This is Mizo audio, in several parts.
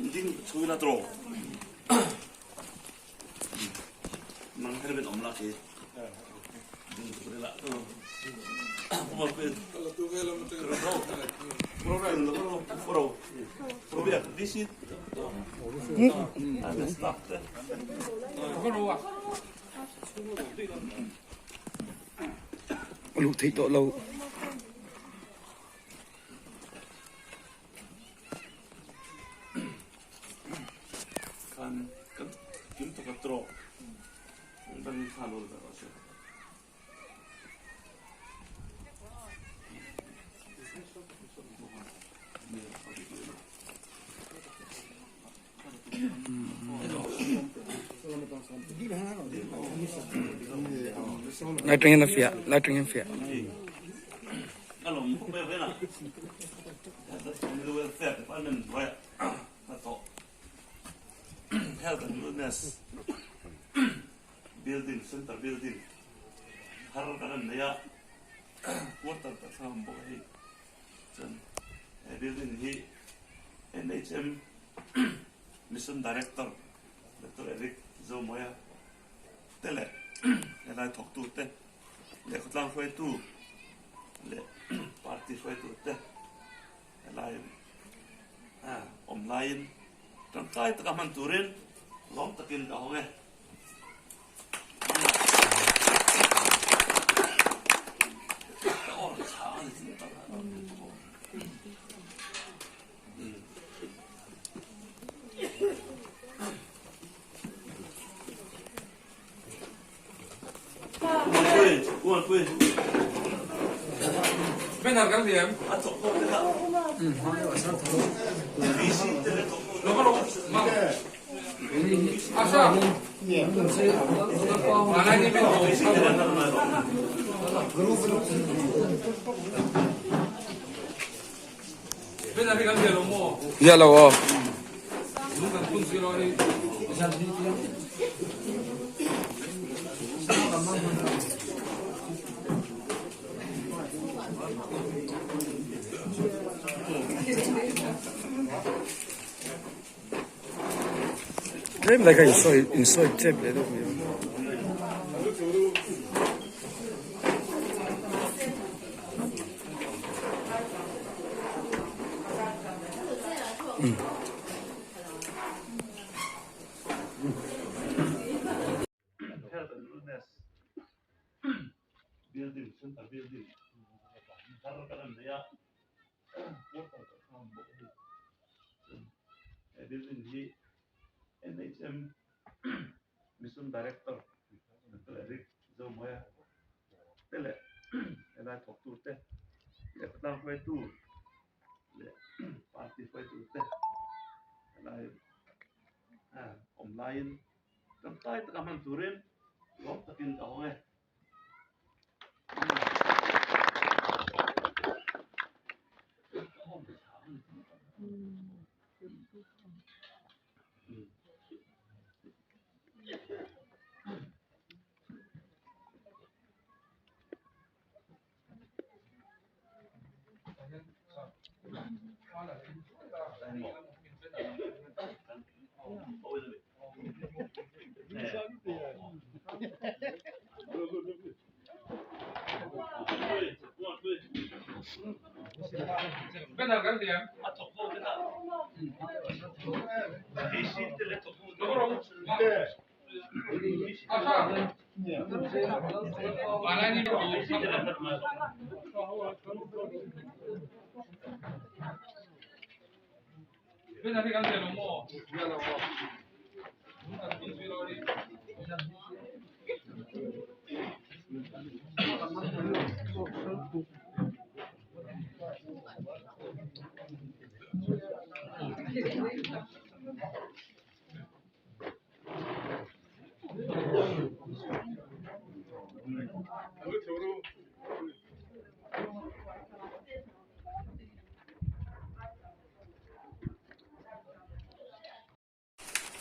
Ding chhuina tro. Nang her ben om la khi. Ding chhuina la. Kuma pe. Pro pro pro pro biak DC. Staff te. Luh theih tawh lo. Khan kan kim taka tro. Dang khan ul da se. Lai tangin a fiah, lai tangin fiah. Health and Wellness Building, Center Building thar kan an nei a, quarter tak thlang awm bawk a hei. Chuan he building hi NHM Mission Director Doctor Eric Zomoya te leh helai thawktu te leh khawtlang hruaitu leh party hruaitu te helai awm laiin tangkai taka hman turin lawm takin ka hawng e. Ziah lo aw. Tlem lai kha in sawi in sawi tep leh deuh mai a. Health and Wellness Building Center Building thar kan an nei a. He building hi NHM Mission Director Doctor Eric Zomoya te leh helai thawktu te leh khawtlang hruaitu leh party hruaitu te helai awm laiin tangkai taka hman turin lawm takin ka hawng e.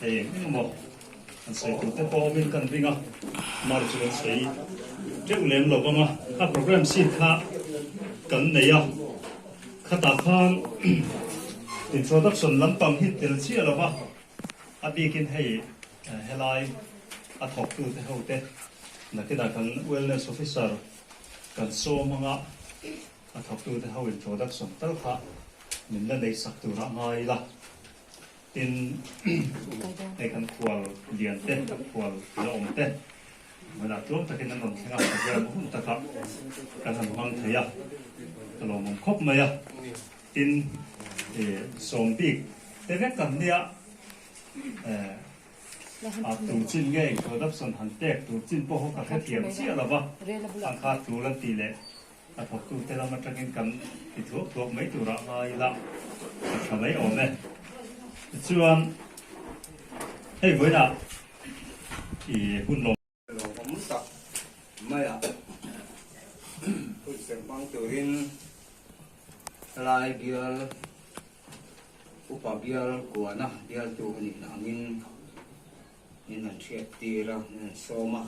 Hei eng emaw an sawi tur te pawh awmin kan ring a, mar chu kan sawi teuh lem lo vang a, a programme sheet kha kan nei a, khatah khan. Introduction lampang hi tel chiah lo va, a bikin hei helai a thawktute ho te nakinah kan Wellness Officer kan sawm anga a thawktute ho introduction tal kha min la nei sak turah ngai ila. Tin, hei kan khual lian te, kan khual la awm te hmunah tlawm takin an rawn thleng a, program hun takah kan han hmang thei a, ka lawmawm khawp mai a. Tin, sawm bik te vek kan nia, a tur chin nge introduction han pek tur chin pawh kha ka hrethiam chiah lo va, ang kha tul an tih leh A thawktute lam atangin kan ti thuak thuak mai turah ngai ila a tha mai awm e. Tichuan, hei vawiinah i hun lawm. Lawmawm tak maia hun serh hmang turin helai bial upa bial kuana bialtu a nihna angin min han hriat tir a, min han sawm a,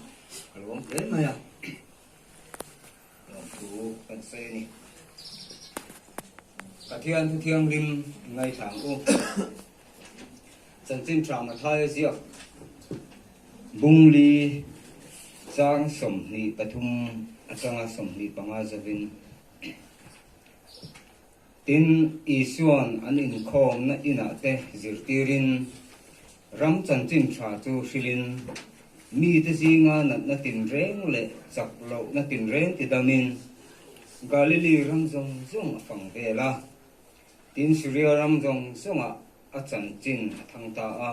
ka lawm hle mai a. Lawmthu kan sawi a ni. Pathian thu thianghlim ngaithla ang u. Chanchin tha Mathaia ziak Bungli chang 23 atanga 25 zavin Tin, Isua'n an inkhawmna inah te zirtirin, ram chanchin tha chu hrilhin, mite zinga natna tinreng leh chak lohna tinreng tidamin, Galili ram zawng zawng a fang vel a. Tin, Suria ram zawng zawngah a chanchin a thang ta a.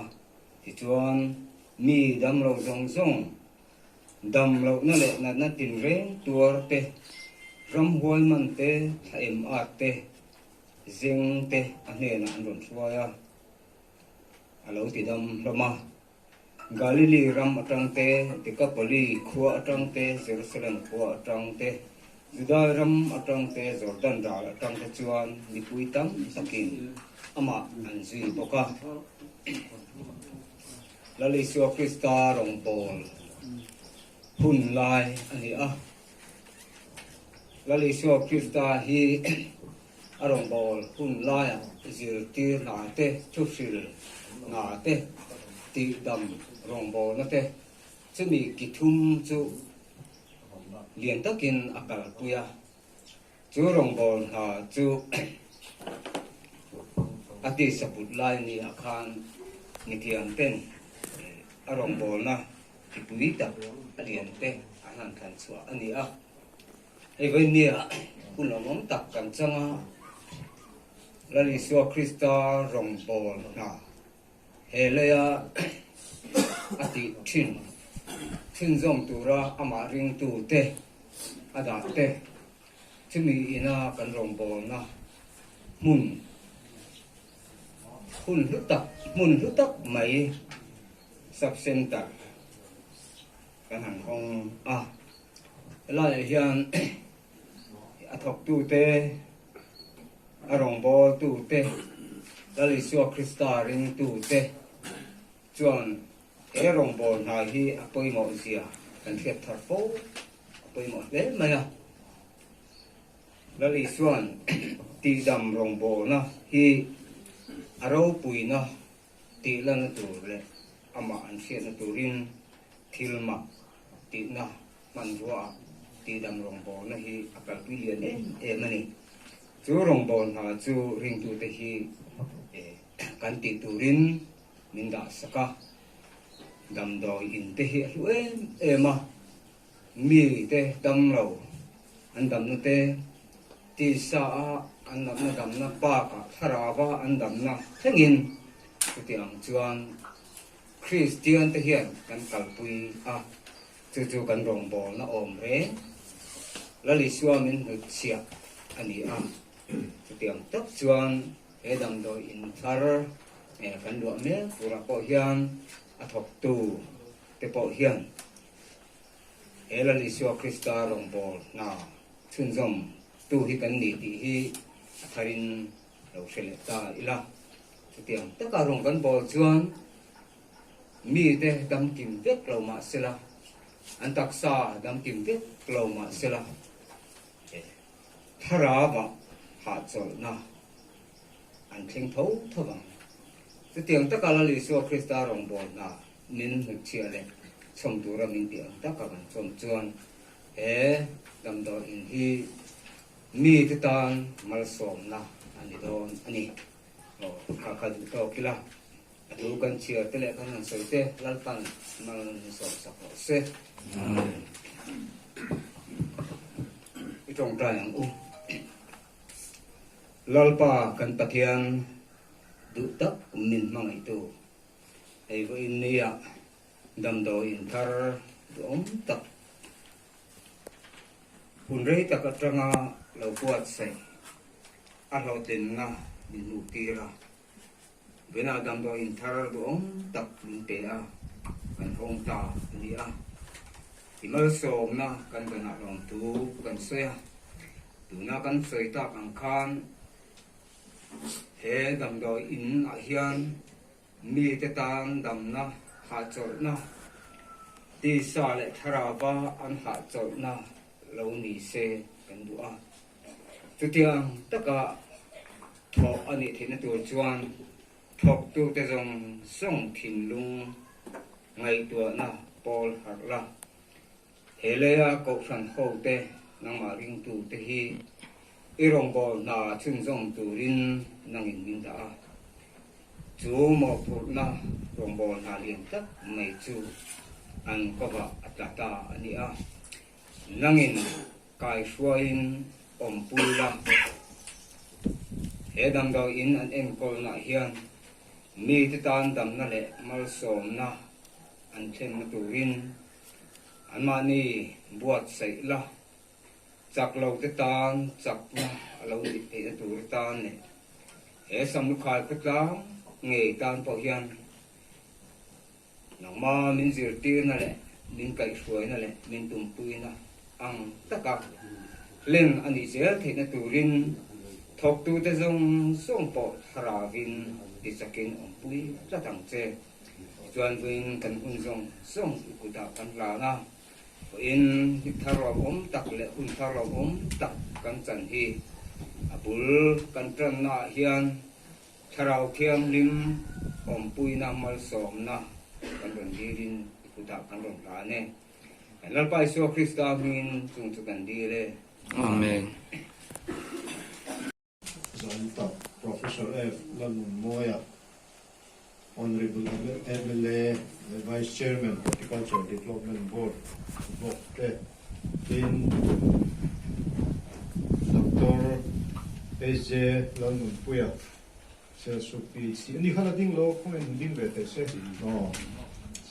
Tichuan, mi damlo zawng zawng Dam lohna leh natna tinreng tuar te, ramhuai man te, thla em at te, zeng te a hnenah an rawn hruai a, a lo ti dam hlawm a. Galili ram atang te, Dekapoli khua atang te, Jerusalem khua atang te, Judai ram atang te, Jordan ral atang te chuan mipui tam takin amah an zui bawk a. Lal Isua Krista rawngbâwl hun lai a ni a. Lal Isua Krista hi a rawngbâwl hun laiah zirtîr hna te, thuhril hna te, tihdam rawngbâwlna te, chumi ki thum chu lian takin a kalpui a. Chu rawngbâwl hna chu a tisa put lai ni ah khan mithiam ten a rawngbâwlna thipui tak a lian te an han thlan chhuah a ni a. Hei vawinia hun lawmawm tak kan chang a, Lal Isua Krista rawngbâwl hna he leia a tih thin chhunzawm tura amah ringtute a dah te, chumi ina kan rawngbawlna hmun hun hlu tak hmun hlu tak mai sub centre kan han hawng a, helaiah hian a thawktute a rawngbawltute Lal Isua Krista ringtute chuan He rawngbâwl hna hi a pawimawh zia kan hriat thar fo a pawimawh hle mai a. Lal Isua'n tihdam rawngbâwlna hi a ropuina tihlanna tur leh amah an hriatna turin thil mak tihna hmanruaah tihdam rawngbâwlna hi a kalpui lian em em a ni. Chu rawngbâwl hna chu ringtute hi kan tih turin Min dah sak a, damdawi in te hi a hlu em em a, mi te dam lo an damna te, tisa a an natna damna bakah thlarau a an damna thlengin chuti ang chuan Kristian te hian kan kalpui a, chu chu kan rawngbawlna awm reng Lal Isua min hnutchhiah a ni a, chuti ang tak chuan He damdawi in thar kan luah mek turah pawh hian a thawktu te pawh hian he Lal Isua Krista rawngbâwl hna chhunzawm tu hi kan ni tih hi a tharin lo hre leh ta ila. Chutiang taka rawng kan bâwl chuan mite damkim vek lo mah sela, an taksa damkim vek lo mah sela, Thlarauah hahchawlhna an thleng tho tho vang. Chutiang taka Lal Isua Krista rawngbâwl hna min hnutchhiah leh chhawm tura min tih ang taka kan chhawm chuan he damdawi in hi mite tan malsawmna a ni dawn a ni. Aw, kha kha duh tawk ila, a thu kan chhiar te leh kan han sawi te Lalpan mal min sawm sak rawh se. Amen. I tawngtai ang u. Lalpa kan Pathian duh tak min hmangaihtu, hei vawiin nia damdawi in thar duhawm tak hun rei tak atanga lo buatsaih a hlawhtlinna min hmuh tir a, vawiinah damdawi in thar duhawm tak min pe a, kan hawng ta a ni a. I malsawmna kan danah lawmthu kan sawi a, tuna kan sawi tak ang khan he damdawi in ah hian mite tan damna hahchawlhna, tisa leh thlarauva an hahchawlhna lo ni se kan duh a. Chutiang taka thawh a nih theihna tur chuan thawktute zawng zawng thinlung ngaihtuahna pawl harh la. He leia kohhran hote nangmah ringtute hi i rawngbâwl hna chhunzawm turin nangin min dah a. Chu mawhphurhna rawngbâwl hna lian tak mai chu an kawvah a tla ta a ni a. Nangin kaihruaiin awmpui la. He damdawiin an enkawlnaah hian mite tan damna leh malsawmna an thlenna turin anmahni buatsaih la, chak lo te tan chakna a lo nih theihna tur tan leh he Samlukhai khawtlang ngei tan pawh hian Nangma min zirtirna leh min kaihhruaina leh min tumpuina ang taka hlen a nih zel theihna turin thawktute zawng zawng pawh thlarauin tichakin awmpui tlat ang che. Tichuan vawiin kan hun zawng zawng i kutah kan hlan a, vawiin ni thar lawmawm tak leh hun thar lawmawm tak kan chan hi a bul kan tannaah hian Thlarau Thianghlim awmpuina malsawmna kan rawn dilin i kutah kan rawn hlan e. Kan Lalpa Isua Krista hmingin chung chu kan dil e. Amen. Zan tak Professor F. Lalnunmawia, Honourable mla leh Vice Chairman Horticulture Development Board bawk te, tin Doctor HJ Lalnunpuia Sialsuk PHC a ni khan a ding lo khaw in ding ve teh se aw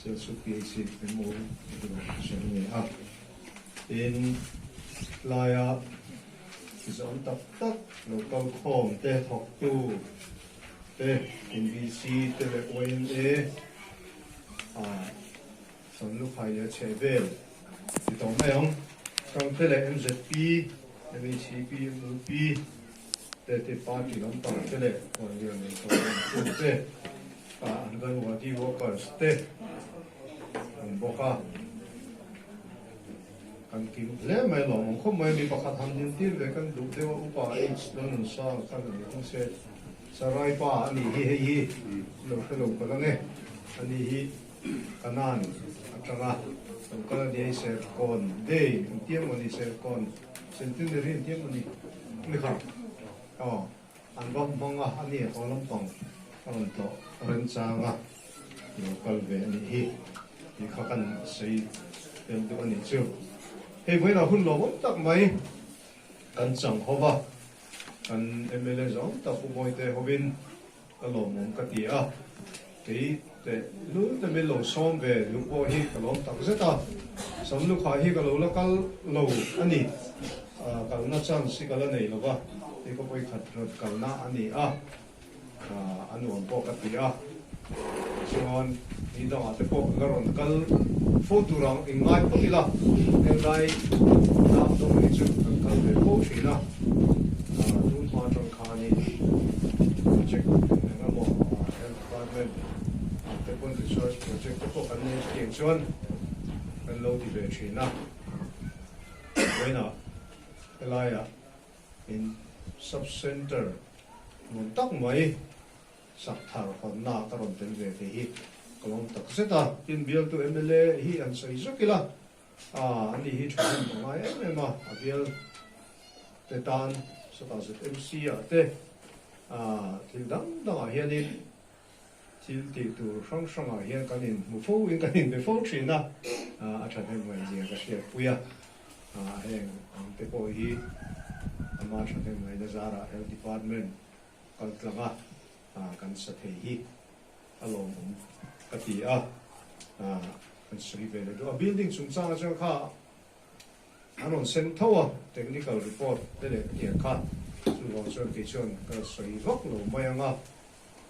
Sialsuk PHC MO officer a ni a tin laia zawm tak tak lo kal khawm te thawktu te NBC te leh YMA a Samlukhai leh a chheh vel ti tawh mai ang. Changte leh MZP, MHCP, MUP te te party lampang te leh Khuallian nei tawh lam chu te Anganwadi workers te an bawk a. Kan kim hle mai lawm ang khawp mai. Mi pakhat han din tir ve kan duh deuh a, Upa H Lalnunsanga khan a ni thung se. Sarai pa a nih hi hei hi lo hre lo palh ang e. A ni hi Kanan atanga lo kal a ni hei Serkawn Day an ti emaw ni Serkawn Centenary an ti emaw ni ni kha aw an va hmang a a ni haw lampang a rawn tlawh remchang a lo kal ve a nih hi tih kha kan sawi tel duh a nih chu. Hei vawiinah hun lawmawm tak mai kan chang ho va kan mla zawng tak Pu Mawite hovin Ka lawmawm ka ti a, kei teh lul te min lo sawm ve duh pawh hi ka lawm tak zet a, Samlukhai hi ka lo la kal lo a ni, kalna chance hi ka la nei lo va, hei ka pawikhat rawt kalna a ni a, a nuam pawh ka ti a, chuan ni dangah te pawh la rawn kal fo tur ang inngai phawt ila, helai lam dawng hi chu kan kal ve fo thin a, tun hma atang khanin project eng emaw health department te pawn research project te pawh kan nei chutiang chuan kan lo ti ve thin a, vawiinah helaiah in sub centre. Nuam tak mai sak thar hawnna ka rawn tel ve thei hi ka lawm tak zet a. Tin, bialtu mla hi an sawi zawk ila, ani hi thahnem a ngai em em a, a bial te tan sawtah ZMC ah te thil dang dangah hianin thil tih tur hrang hrangah hian kan inhmu fo in kan inbe fo thin a, a thahnem ngaihzia ka hriatpui a, heng ang te pawh hi ama thahnem ngaihna zarah Health Department kal tlang a kan sa thei hi a lawmawm ka ti a, kan sawi ve leh duh a. Building chungchangah chuan kha an rawn sem tho a, technical report te leh tiang kha chuvang chuan kei chuan ka sawi vak lo mai ang a,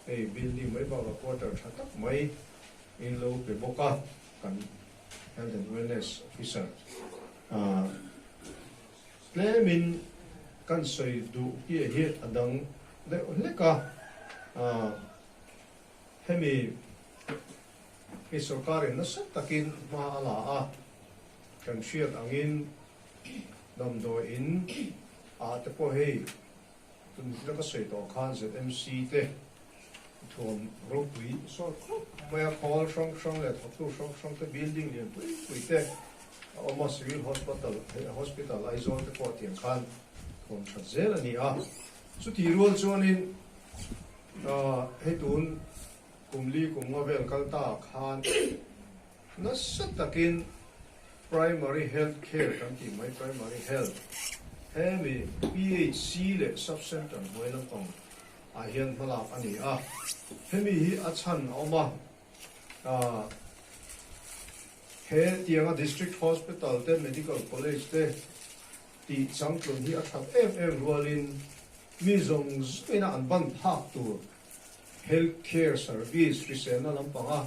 hei building mai bakah quarter tha tak mai in lo pe bawk a, kan Health and Wellness Officer Tlemin kan sawi duh piah hi a dang deuh hlek a, hemi hi sorkarin nasa takin hma a la a, kan hriat angin damdawi in ah te pawh hei tun thila ka sawi tawh khan ZMC te thuam ropui sawt khawp mai a, khawl hrang hrang leh thawktu hrang hrang te building lian pui pui te a awm a, Civil Hospital Hospital Aizawl te pawh tiang khan thuam that zel a ni a, chuti rual chuanin hei tun kum li kum nga vel kal ta khan nasa takin Primary Health Care kan tih mai Primary Health hemi PHC leh Sub Centre hnuai lampang ah hian hmalak a ni a, hemi hi a chhan a awm a, he tianga District Hospital te Medical College te tih changtlun hi a that em em rualin mi zawng zawngina an ban phak tur Health Care Service hriselna lampanga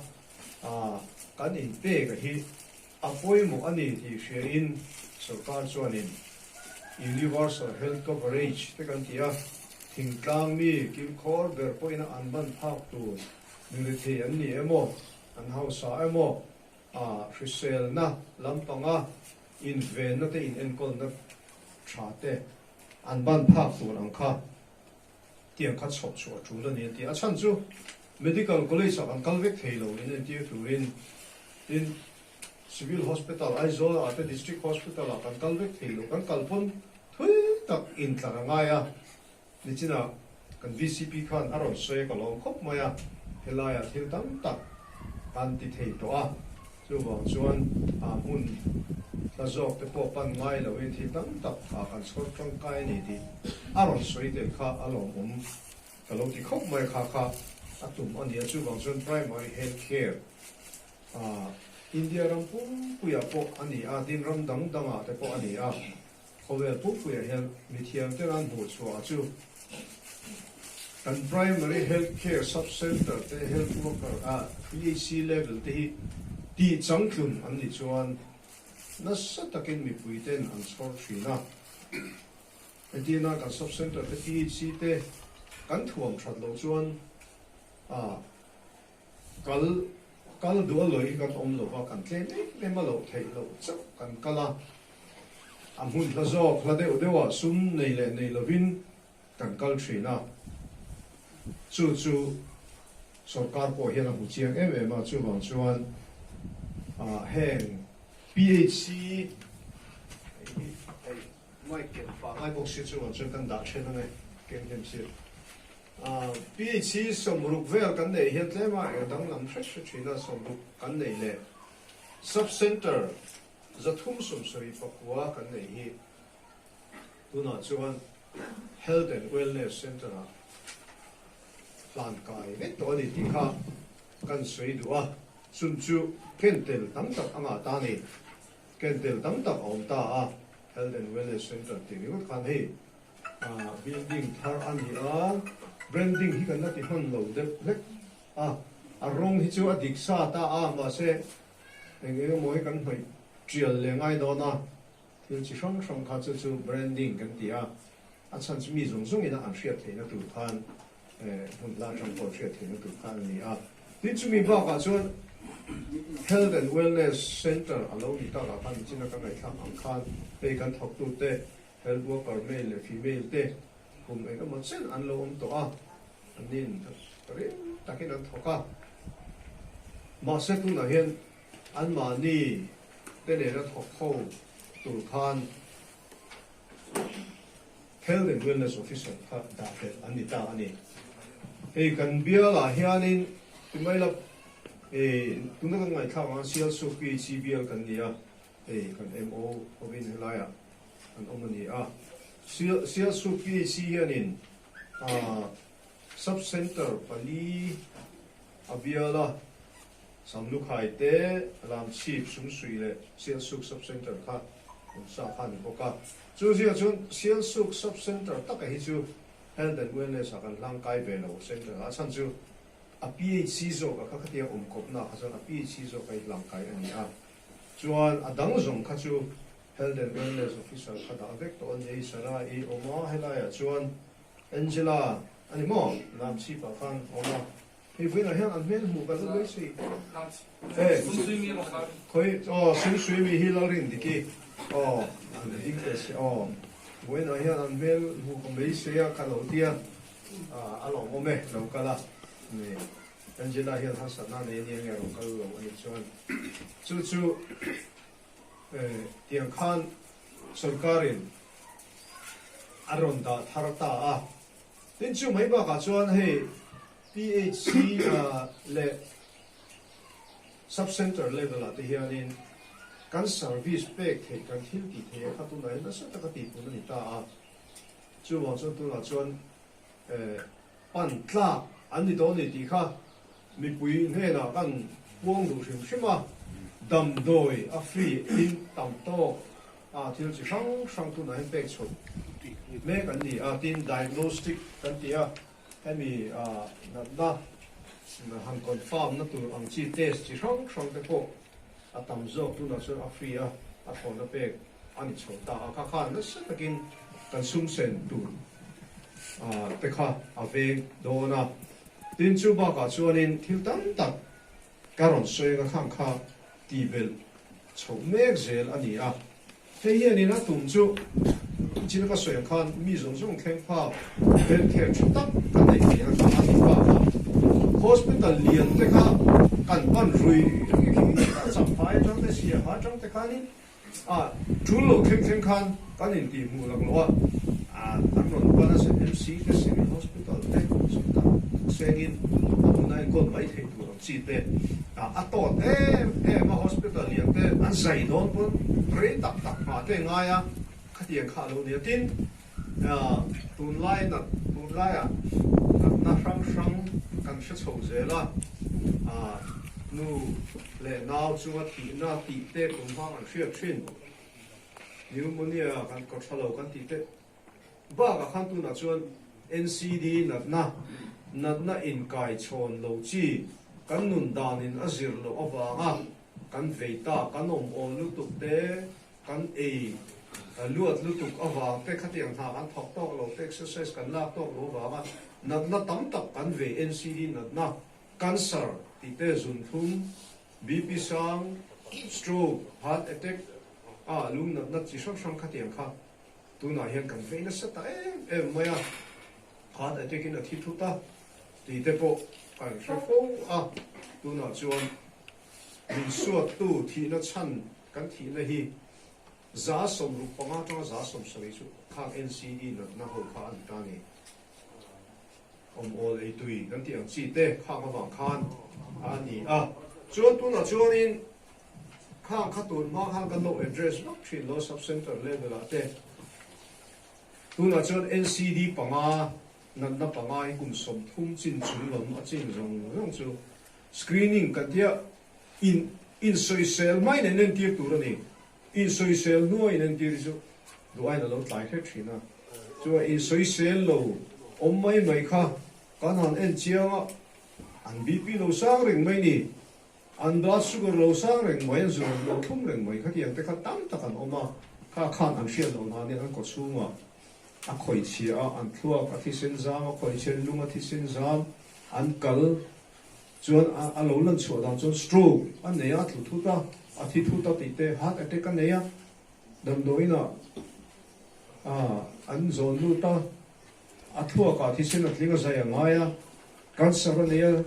kan inpek a hi a pawimawh a ni tih hriain sorkar chuanin Universal Health Coverage te kan ti a, thingtlang mi kilkhawr ber pawhin an ban phak tur mi rethei an ni emaw, an hausa emaw, hriselna lampanga invenna te inenkawlna tha te an ban phak tur ang kha tiang kha chhoh chhuah a tul a ni a ti. A chhan chu Medical College ah kan kal vek thei lo in entir turin tin Civil Hospital Aizawl ah te District Hospital ah kan kal vek thei lo, kan kal pawn thui tak intlar a ngai a, nichinah kan vcp khan a rawn sawi a ka lawm khawp mai a, helaiah thil tam tak kan ti thei tawh a, chuvang chuan ah hmun hla zawk te pawh pan ngai loin thil tam tak ah kan chhawr tangkai a ni tih a rawn sawi tel kha a lawmawm ka lo ti khawp mai kha kha a tum a ni a, chuvang chuan Primary Health Care ah India ram pumpuiah pawh a ni a, tin ram dang dangah te pawh a ni a, Khawvel pumpuiah hian mithiam te ran hmuh chhuah chu kan Primary Health Care Sub Centre te Health Worker ah PHC level te hi tih changtlun an nih chuan nasa takin mipui ten an chhawr thin a. Entirna kan Sub Centre te PHC te kan thuam that loh chuan ah Kal kal duh a lawi kan awm lo va, kan tlem em em a loh theih loh chauh kan kal a, a hmun hla zawk hla deuh deuhah sum nei leh nei lovin kan kal thin a, chu chu sorkar pawh hian a hmu chiang em em a, chuvang chuan heng PHC hei mic ken pah ngai bawk si chuvang chuan kan dah then ange ken hnem si. PHC 60 vel kan neih hian tlem a eng danglam hret hret thin a, 60 kan neih leh Sub Centre 379 kan neih hi tunah chuan Health and Wellness Centre ah hlan kai vek tawh a ni tih kha kan sawi duh a, chun chu ken tel tam tak a ngah ta a ni, ken tel tam tak a awm ta a, Health and Wellness Centre tih ringawt khan hei Building thar a ni a, branding hi kan la ti hman lo deuh hlek a, a rawng hi chu a dik sa ta a, mahse eng eng emaw hi kan hnawih tial leh ngai dawn a, thil chi hrang hrang kha chu chu branding kan ti a, a chhan chu mi zawng zawngin a an hriat theihna tur khan hmun hla atang pawh an hriat theihna tur khan a ni a, tin chumi bakah chuan Health and Wellness Centre a lo ni takah khan nichina ka ngaihthlak ang khan hei kan thawktute Health worker male leh female te kum eng emaw chen an lo awm tawh a, annin rim takin an thawk a. Mahse tunah hian anmahni te nena thawk ho tur khan Health and Wellness Officer kha dah belh an ni ta a ni. Hei kan bialah hianin timai la tuna kan ngaihthlak ang Sialsuk PHC bial kan ni a, hei kan MO hovin helaiah an awm a ni a. Sialsuk PHC hianin Sub Centre pali a bial a, Samlukhai te, Lamchhip, Sumsui leh Sialsuk Sub Centre kha awm sa kha a ni bawk a. Chu zia chuan Sialsuk Sub Centre taka hi chu Health and Wellness ah kan hlangkai ve lo Centre ah chhan chu a PHC zawk a kha khatia awm kawpna kha chuan a PHC zawk a i hlangkai a ni a. Chuan a dang zawng kha chu Health and Wellness Officer kha dah vek tawh a ni a, i Sarah i awm a, helaiah chuan Angela a ni maw? Lamchhip ah khan a awm a. Hei vawiinah hian an hmel hmuh kan la mai si. Khawi aw Sumsuimi hi Lalrindiki aw an ding ve si aw. Vawiinah hian an hmel hmuh ka mai si a ka lo tia a lawmawm e lo kal a ni. Angela hian harsatna nei ania nge a rawn kal lo a nih chuan chu chu tiang khan sorkarin a rawn dah thar ta a. Tin chu mai bakah chuan hei PHC leh Sub Centre level ah te hianin kan service pek theih kan thil tih theih a kha tunah hian nasa taka tihpun a ni ta a. Chuvang chuan tunah chuan pan tlak an ni tawh a ni tih kha mipui hnenah kan puang duh hrim hrim a, damdawi a free in tam tawk a thil chi hrang hrang tunah hian pek chhoh mek an ni a, tin diagnostic kan ti a. Hemi natna han confirm na tur ang chi test chi hrang hrang te pawh a tam zawk tunah chuan a free a, a thlawhna pek a ni chho ta a, kha khan nasa takin kan sum sen tur te kha a veng dawn a. Tin chu bakah chuanin thil tam tak ka rawn sawi anga khang kha tih belh chhoh mek zel a ni a. Hei hianin a tum chu chin ka sawi ang khan mi zawng zawng thleng phak health care tha tak kan neih theih a kha a ni bak a. Hospital lian te kha kan pan rui rui khi a champhai atang te siaha atang te khanin a tul lo thleng thleng khan kan intihhmuh laklawh a, an rawn pan a ZMC te Civil Hospital te sawtah sengin a hmun a enkawl mai thei tur ang chi te a tawt em em a, hospital lian te an zai dawn pawn rei tak tak hma te ngai a, khatiang kha a lo ni a. Tin, tunlai nat tunlaiah natna hrang hrang kan hre chho zel a, nu leh nau chunga thihna tih te kum hmang an hriat thin. Pneumonia kan kaw tha lo kan tih te bakah khan tunah chuan NCD natna, natna inkai chhawn lo chi kan nun danin a zir loh avanga kan vei ta, kan awm awl lutuk te, kan ei luat lutuk avang te, khatiang hna kan thawk tawk lo te, exercise kan lak tawk lo avanga natna tam tak kan vei NCD natna, cancer tih te, zunthlum, BP sang, stroke, heart attack, a lung natna chi hrang hrang khatiang kha tunah hian kan vei nasa ta em em mai a, heart attack in a thi thut a tih te pawh kan hre fo a, tunah chuan min suattu thihna chhan kan thihna hi 65% atanga 70% chu khang NCD natna ho kha a ni ta a ni. Awm awl ei tui kan tih ang chi te khang avang khan a ni a, chuan tunah chuanin khang kha tun hma khan kan lo address vak thin lo sub centre level ah te tunah chuan NCD panga natna panga hi kum 30 chin chung lam a chin zawng zawng chu screening kan tia in insawisel mai nen entir tur a ni. Insawisel hnuai in entir hi chu duh aiin a lo tlai hret thin a, chuan insawisel lo awm mai mai kha kan han en chiang a, an BP lo sang reng mai ni, an blood sugar lo sang reng mai, an zuar lo thlum reng mai khatiang te kha tam tak an awm a, kha khan an hriat loh hnanin an kawchhungah a khawih chhia a, an thluak a thisen zam, a khawih chhian lung a thisen zam, an kal Chuan a lo lan chhuah dan chuan stroke a nei a, tlu thut a, a thi thut a tih te, heart attack a nei a, damdawiin ah an zawn lut a, A thluakah thisen a tling a zai a ngai a, cancer a nei a,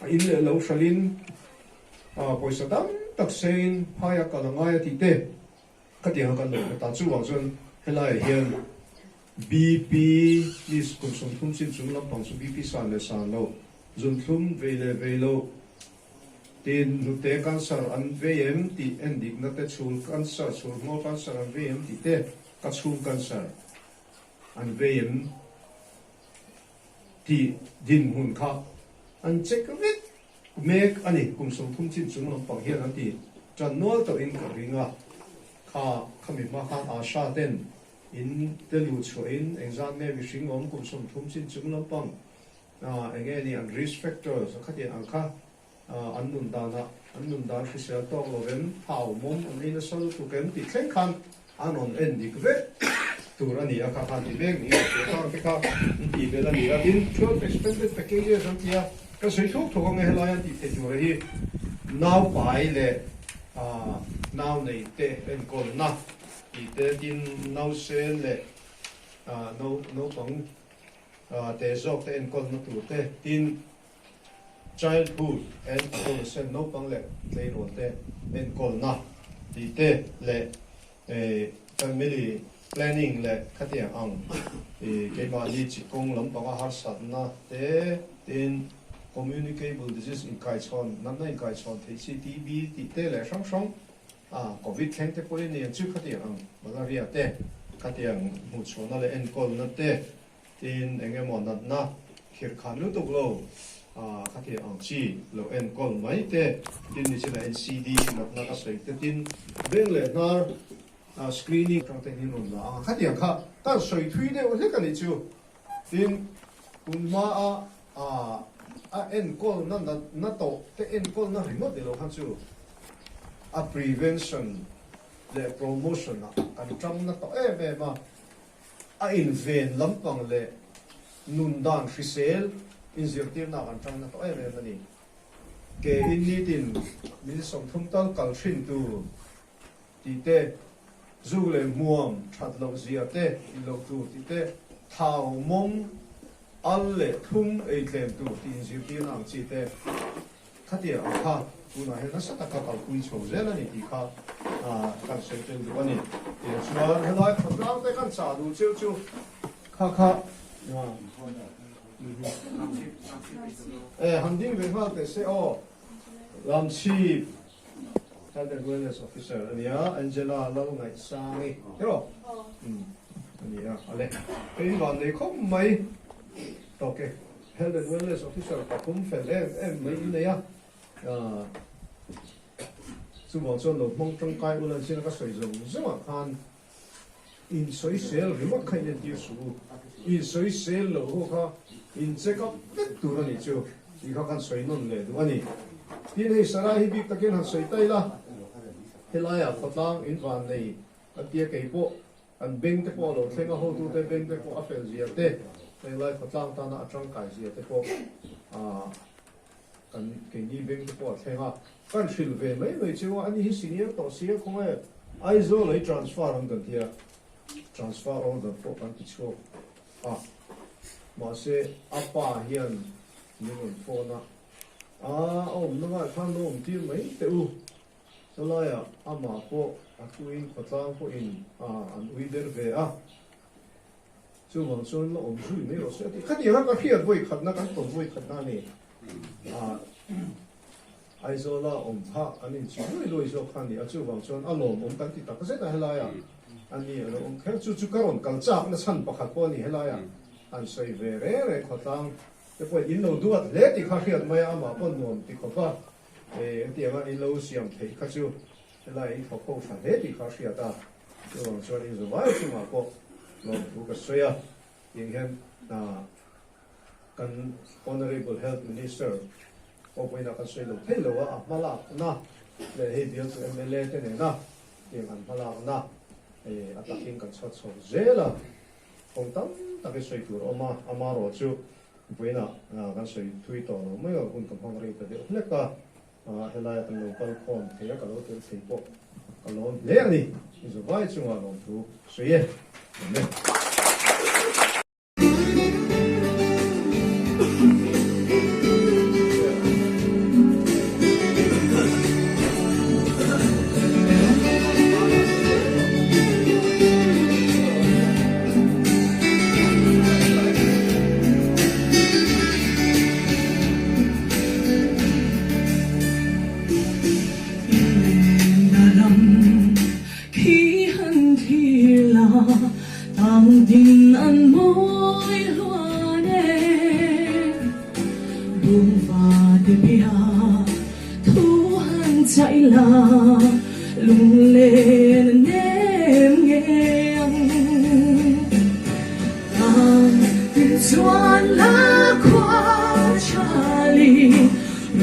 a in leh lo hralhin pawisa tam tak sengin phai a kal a ngai a tih te khatiang a kan lo hre ta. Chuvang chuan helaiah hian BP list kum 30 chin chung lampang chu BP san leh san lo, zunthlum vei leh vei lo, Tin, hnute cancer an vei em tih en dikna te, chhul cancer, chhul hmawr cancer an vei em tih te, ka chhung cancer an vei em tih dinhmun kha an check vek mek a ni. Kum 30 chin chung lampang hian an ti tan nual tawhin ka ring a, kha khami hma khan Asha ten in te luh chhuahin engzat nge mihring awm kum 30 chin chung lampang Eng nge ni an risk factors a khatiang ang kha an nun danah an nun dan hrisel tawk lo em, thau mawm an ei nasa lutuk em tih thleng khan an rawn en dik vek tur a ni a, kha khan ti mek niin a hria kang te kha an tih belh a ni a. Tin, 12 expanded packages an ti a, ka sawi thuk thuk ang e helai an tih theih tur hi naupai leh nau nei te enkawlna tih te, tin nausen leh naupang te zawk te enkawlna tur te, tin childhood and adolescent naupang leh tleirawl te enkawlna tih te leh family planning leh khatiang ang keimahni chi kawng lampanga harsatna te, tin communicable disease inkaichhawn natna inkaichhawn theih chi TB tih te leh hrang hrang Covid thleng te pawhin ni ang chu khatiang ang malaria te khatiang hmuhchhuahna leh enkawlna te tin eng emaw natna khirh khan lutuk lo khatiang ang chi lo enkawl mai te tin ni chinah NCD natna ka sawi te tin beng leh hnar screening atang te in rawn la ang a khatiang kha kan sawi thui deuh hlek a nih chu tin tun hma a a enkawlna natna tawh te enkawlna ringawt ni lo khan chu a prevention leh promotion ah kan tang na tawh em em a, a inven lampang leh nun dan hrisel inzirtirna ah kan tang na tawh em em a ni. Ke in nitin min 30 tal kal thin tur tih te, zuk leh hmuam that loh zia te tih loh tur tih te, thau mawng al leh thum ei tlem tur tih inzirtirna ang chi te, Khatiang ang kha tunah hian nasa taka kalpui chho zel a ni tih kha kan sawi tel duh a ni. Tichuan helai khawtlang te kan chah duh cheu chu kha kha e han ding ve nghal teh se aw. Lamchhip Health and Wellness Officer a nia Angela Lalngaihsangi tiraw? A nia ale hei hi vannei khawp mai tawk e. Health and Wellness Officer pathum fel em em mai i nei a, chuvang chuan lo hmang tangkai ula an sin a ka sawi zawng zawngah khan insawisel ringawt kha in entir suh u, insawisel loh ho kha in check up vek tur a nih chu tih kha kan sawi nawn leh duh a ni. Tin hei Sarai hi bik takin han sawi ta ila, helaiah khawtlang in van nei a tia kei pawh An beng te pawh a lo thleng a, hotute beng te pawh a fel zia te, henglai khawtlang tana a tangkai zia te pawh kan keini beng te pawh a thleng a. Kan hrilh ve mai mai chu a, ani hi senior tawh si a khawnge Aizawl ah hi transfer an kan ti a, transfer order pawh kan ti chhuak a, mahse a pa hian min rawn phone a, a awmna ngaiah khan lo awm tir mai teh u. Chulaiah amah pawh a tuin khawtlang pawhin an ui ber ve a, chuvang chuan la awm zui mai rawh se a ti. Khatiang a ka hriat vawi khatna kan tawn vawi khatna a ni. Aizawla awm kha kan inchih luai luai zawk kha a ni a, chuvang chuan a lawmawm kan ti tak zet a helaiah a ni a lo awm kher. Chu chu ka rawn kal chakna chhan pakhat pawh a ni helaiah han sawi ve reng reng khawtlang te pawhin in lo duat hle tih kha hriat mai a, amah pawh nuam ti khawp a. Hetianga in lo siam theih kha chu helai in thawk ho tha hle tih kha a hriat a, chuvang chuan in zavai chungah pawh lawmthu ka sawi a, tiang hian kan Honourable Health Minister pawh pawhin a kan sawi lo thei lo a, a hmalakna leh hei bialtu mla te nena tiang an hmalakna a takin kan chhuat chho zel a, kawng tam tak hi sawi tur a awm a, amaherawhchu Vawiinah kan sawi thui tawh lo mai a, hun ka hmang rei ta deuh hlek a, helaia kan lo kal khawm thei a, ka lo tel thei pawh ka lawm hle a ni, i zavai chungah lawmthu sawi e. Amen. Bungva te bia thu han chai la lunglen a nem ngei ang. Tlang tin chuan la khua tha li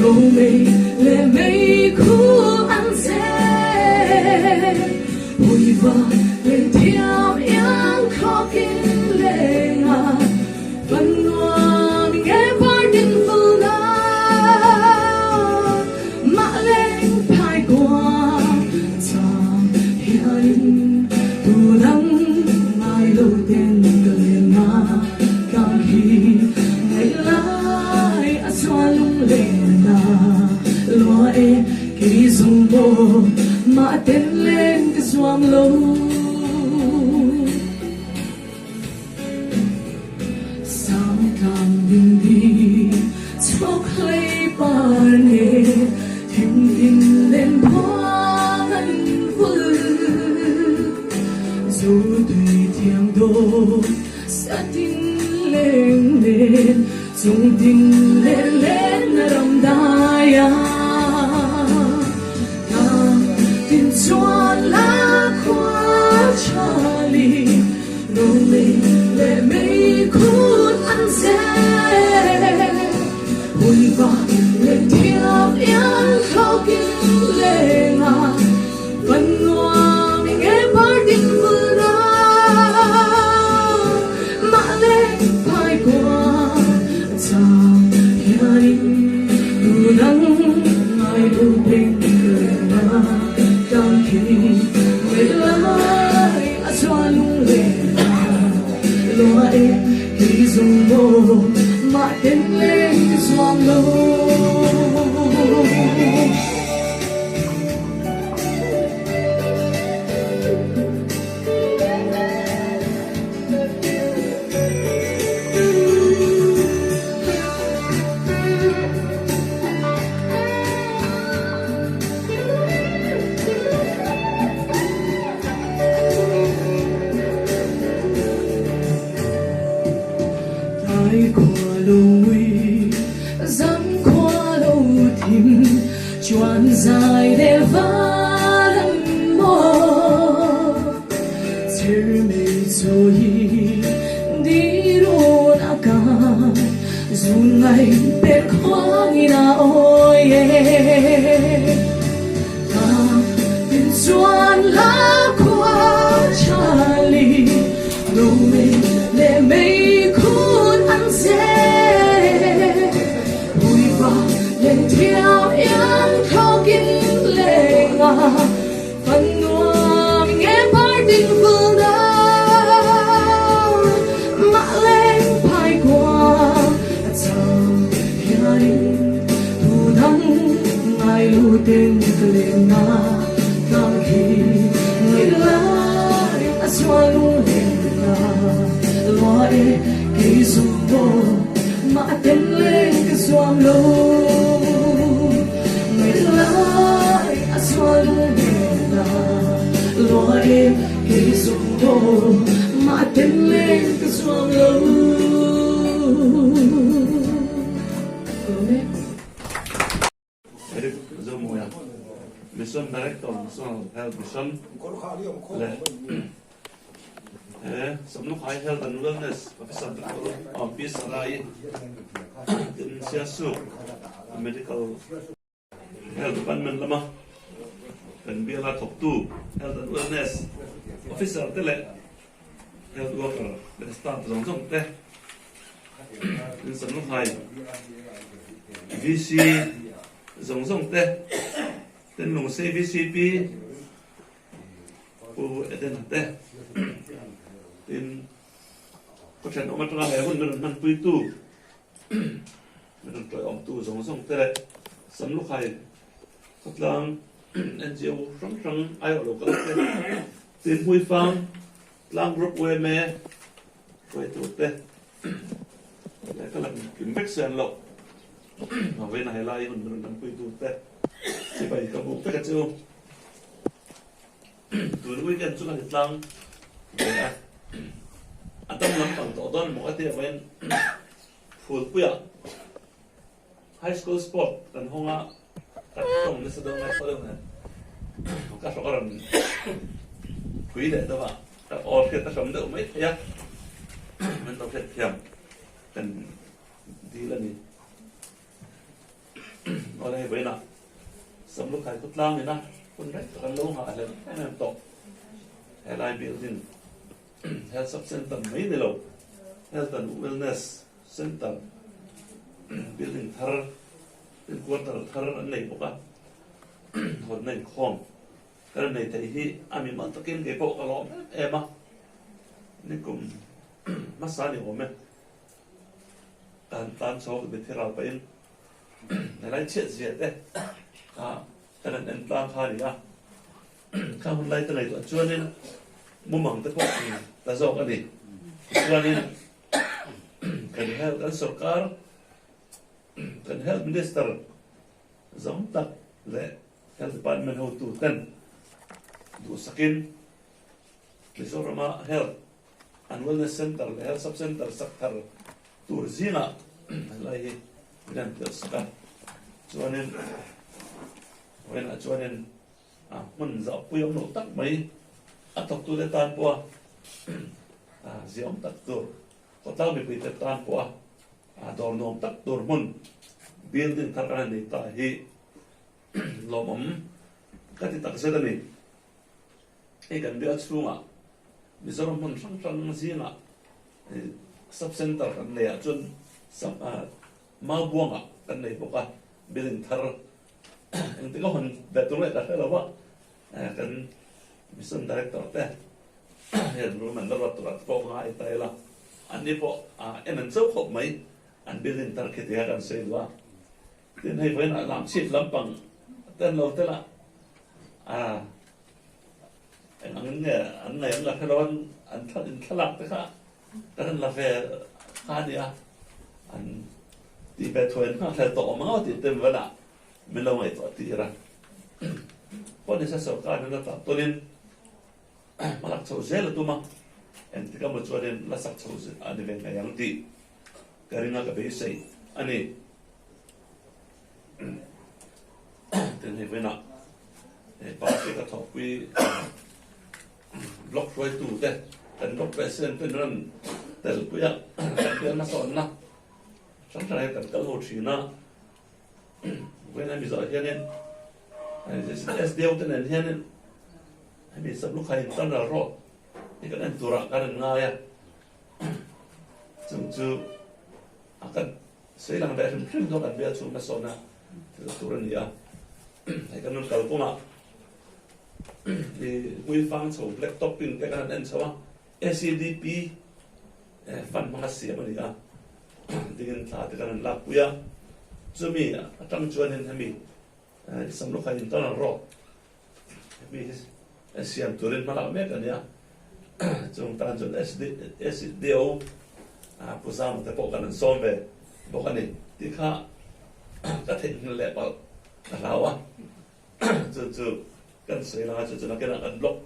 romei leh meikhu an che. Hawiva len thiam iang khawkin leng a. Kan nuam nge par ding vulna mah leng phai kua chang hianin tu dang ngai lo ten ka len a tlang hi ngaih lai a chuan lunglen a lua e kei zung maw mah ten leng ka zuam lo. Sangtlang dingdi chhawkhlei par ne thingtin len phuang an vul. Zu tui thiang dawt satin leng nen chung tin len len na ram dai a. Tlang tin chuan la khua tha li. Romei leh meikhut an zel. Huiva leh thiam iang thlawkin leng a, kan nuam i nge par ding vul na. Mah le phai kua chang hianin tu dang ngai lo beng leng a, tlang khi ngei lai a chuan lunglen a lua e kei zung maw mah ten leng ka zuam lo. Tai khua lo ngui, zam khua lo thim, chuan zai le van an maw. Chirmei chawi di run a kai, zun ngai pek huang in a awi e. Ta tin chuan la khua tha li, romei leh meikhun an zel. Puipa leh thiam iang thlawkin leng a, fan nuam nge par ding vul na. Mah leng phai kua a chang hianin Tu dang ngai lu ten ka len na tlang khi ngaih lai a chuah lunglen na lua e kei zum maw mah ten leng ka zuam lo ngaih lai a chuah lunglen na lua e kei zum maw mah ten leng ka zuam lo. Eric Zomuia, Mission Director, National Health Mission leh he Samlukhai Health and Wellness Officer Doctor Awmpi Sarai tin Siasuk Medical Health Department lama kan biala thawktu Health and Wellness Officer te leh Health Worker leh staff zawng zawng te In Samlukhai VC zawng zawng te Tenlungsei VCP Pu Edena te tin ka thenawm atanga he hun min rawn hmanpuitu min rawn tawiawmtu zawng zawng te leh Samlukhai khawtlang NGO hrang hrang aiawh lo kal te tin Hmuifang tlang group yma hruaitu te leh ka lang kim vek sen loh Vawina helai hun min rawn hmanpuitu te chibai ka buk vek a chu. Tun weekend chu kan tlang ve a, a dam lampang tawh dawn maw ka ti avangin Phulpuiah. High School Sport kan hawng a, ka tawng nasa deuh ngai tho deuh nen ka hrawk a rawn phui leh deuh a, ka aw hriat a hram deuh mai thei a, min lo hriat thiam kan dil a ni. Awle hei vawiinah Samlukhai khawtlang ina hun reng tak an lo nghah hlel em em tawh. Helai building Health Sub Centre mai ni lo Health and Wellness Centre building thar headquarter thar an nei bawk a, hawnna inkhawm kan nei theih hi a mimal takin kei pawh ka lawm em em a, nikum hmasa ni awm e. Kan tan chho mitthi ral pahin helai chhiat zia te kha kan han en tlang kha a ni a, kha hun lai te ngaihtuah chuanin mumang te pawh ang ta zawk a ni. Tichuanin kan health kan sorkar kan health minister zawm tak leh health department hotu ten duhsakin Mizorama health An Wellness Centre leh Health Sub Centre sak thar tur zingah helai hi min han telh sak a, chuanin vawiinah chuanin a hmun zahpui awm loh tak mai a thawktute tan pawha ziaawm tak tur, khawtlang mipuite tan pawha dawr nuam tak tur hmun building thar kan han nei ta hi lawmawm ka ti takzet a ni. Hei kan bial chhungah Mizoram hmun hrang hrang zingah sub centre kan nei ah chuan Maubuangah kan nei bawk a, building thar engtik a hawn ve tur nge ka hre lo a, kan mission director te hian room an la ruat turah te pawh ngai ta ila, anni pawh en an cho khawp mai, an building thar khi tia kan sawi duh a. Tin hei vawiin ah lam chhit lampang a ten lo tel a, ah eng angin nge an ngaih an la hre lo an an thla in thlalak te kha kan han la ve kha a nia, an tih ve thuai an nghakhlel tawh awm ang aw tih te vawiin ah min lo ngaihtuah tir a. Pawh nise sorkar in a tah tawlin hmalak chho zel a tum a, engtik emaw chuanin la sak chho a ni ve ngei ang tih ka ring a ka beisei a ni. Tin hei vawiinah he party ka thawhpui block hruaitu te kan block president ten rawn telpui a kan bial hmasawnna hrang hrang hian kan kal ho thin a vawiin hemi zawh hianin SDO te nen hianin hemi Samlukhai internal road hi kan en turah kan rawn ngai a chung chu a kan Sei lang ve hrim hrim zawk an bial chhung hmasawn a thil tur a ni a, hei kan rawn kal kawngah i hmuifang chho black topping te kan han en chho a, ACDP fund hmanga siam a ni a, dingin thla te kan han lakpui a, chumi atang chuanin hemi Samlukha internal road hemi hi siam turin hma lak mek a ni a, chung tan chuan SDO Pu Zama te pawh kan an sawm ve bawk a ni tih kha ka theihnghilh leh palh ka hlau a, chu chu kan sawi langa chu chu nakinah kan block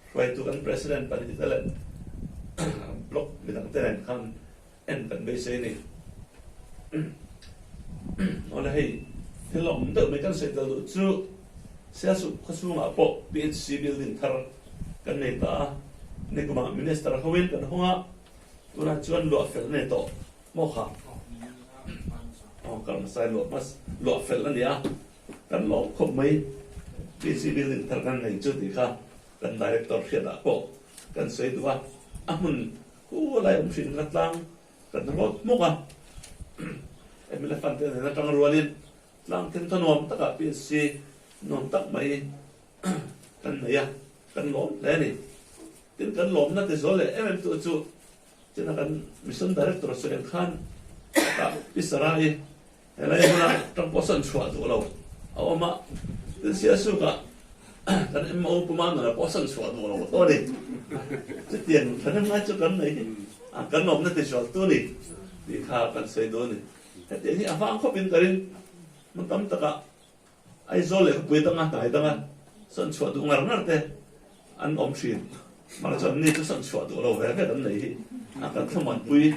hruaitu kan president pahnih te leh block midang te nen khan en kan beisei a ni. Awle hei thil awm deuh mai kan sawi tel duh chu Sialsuk khawchhungah pawh PHC building thar kan nei ta a, nikumah Minister hoin kan hawng a, tunah chuan luah fel a nei tawh maw kha? Aw kar hmasa in luah hmas luah fel a ni a, kan lawm khawp mai PHC building thar kan nei chu tih kha kan Director hriatah pawh kan sawi duh a, a hmun hu lai awm hrin ka tlang Kan rawt hmawk a, MLA fund te nen atang rualin tlang thenthaw nuam takah PSC nuam tak mai kan nei a, kan lawm hle a ni. Tin, kan lawmna ti zual leh em em tu chu china kan Mission Director sawi ang khan tah Pi Sarai Helai hmuna tang pawh sawn chhuah duh lo a awm a, tin Sialsukah kan MO Pu Manuna pawh sawn chhuah duh lo tawh a ni. Chutiang thahnem ngai chu kan nei hi kan awmna tizualtu a ni tih kha kan sawi duh a ni. Hetiang hi a vang khawpin ka ring hmun tam takah Aizawl leh khawpui danga hnai danga sawn chhuah duh ngar ngar te an awm thin. Mahse chuan ni chu sawn chhuah duh lo ve ve kan nei hi a kan thlamuanpui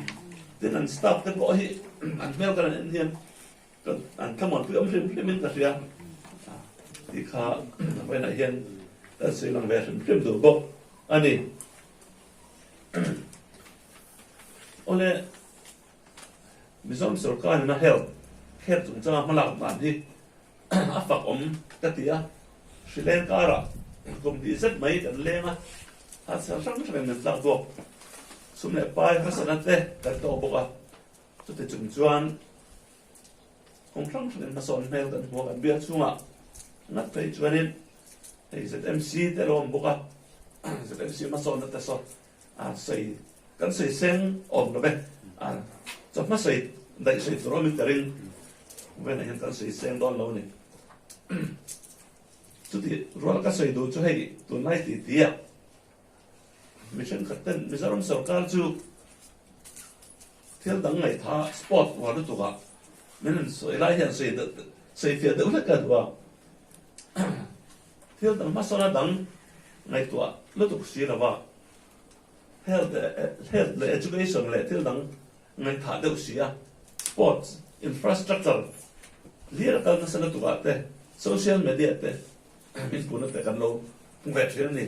tin an staff te pawh hi. An hmel kan han en hian an thlamuanpui awm hrim hrimin ka hria tih kha vawiinah hian kan sawi lang ve hrim hrim duh bawk a ni. Awle, Mizoram sorkarin a health care chungchanga hmalak dan hi a fak awm ka ti a, hrileng karah kum hnih zet mai kan leng a, harsat hrang hrangin min tlak bawk. Sum leh pai harsatna te kan tawk bawk a, chuti chung chuan kawng hrang hrangin hmasawn hmel kan hmu a, kan bial chhungah ngat phei chuanin hei ZMC te a lo awm bawk a, ZMC hmasawnna te saw a sawi kan sawi seng awm lo ve a chawhma sawi daih sawi tur awmin ka ring venah hian kan sawi seng dawn lo a ni chuti rual ka sawi duh chu hei tunlai ti tia mi thenkhat ten Mizoram sorkar chu thil dang ngaihtha sport uar lutuk ah min rawn sawi lai hian sawi deuh sawi fiah deuh hlek ka duh a Thil dang hmasawna dang ngaihtuah lutuk si lova, health health leh education leh thil dang ngaihthah deuh si a, sports infrastructure hlir a kal nasa lutuk ah te, social media te min puna te kan lo hmu ve thin a ni.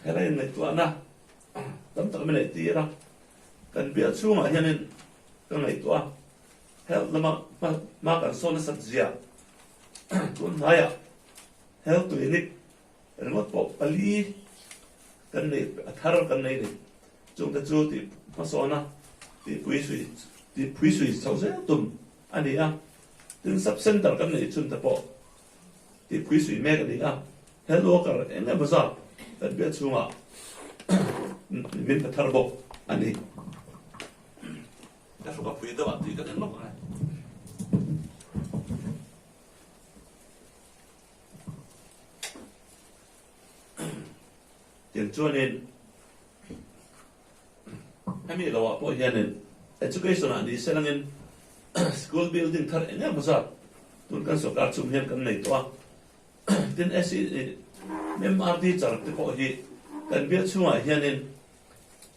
Helai ngaihtuahna tam tak min neih tir a, kan bial chhungah hianin ka ngaihtuah a, health lama hma kan sawn nasat zia Tun hnaiah Health Clinic ringawt pawh pali kan nei a thar kan nei ni. Chungte chu tih hmasawna tih pui sui tih phui sui chho zel tum a ni a. Tin Sub Centre kan neih chhunte pawh tih phui sui mek a ni a. Health Worker eng emaw zat kan biak chhungah min pe thar bawk a ni. Ka hruka pui deuh ah tui ka den lawk ang e. Tiang chuanin hemi lo ah pawh hianin education ah ni se langin school building thar eng emaw zat tun kan sorkar chhung hian kan nei tawh a. Tin MRD char te pawh hi kan bial chhungah hianin